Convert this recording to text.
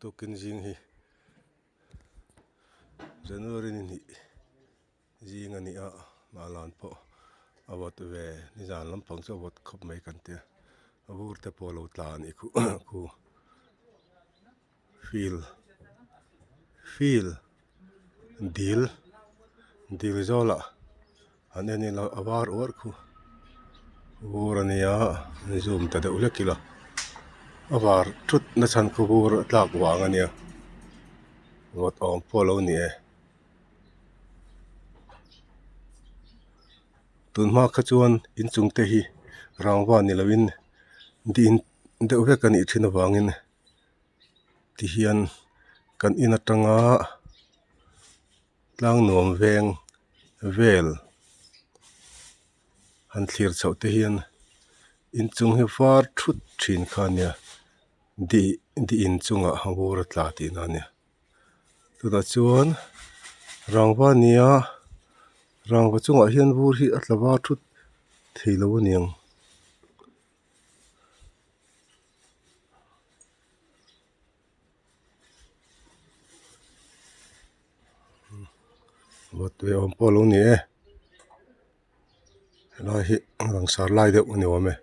Tukin zing hi January ni hnih zing a ni a mahlan pawh a vawt ve nizan lampang chu a vawt khawp mai kan tia a vur te pawh a lo tla a nih khuh khu field field dil dil zawlah an en ila a var uar khu vur a nia an zoom ta deuh hlek ila a var thut na chhan khu vur a tlak vang a nia vawt awm pawh a lo ni e tun hma kha chuan inchung te hi rangva ni lovin ding deuh vek a nih thin avangin. Tihian kan in atanga tlang nuam veng vel han thlir chhoh te hian inchung hi var thut thin kha a nia di di inchungah vur a tla tihna a nia chutah chuan rangva a ni a rangva chungah hian vur hi a tla var thut thei lo a niang. Vawt ve awm pawh a lo ni e helai hi langsar lai deuh a ni awm e.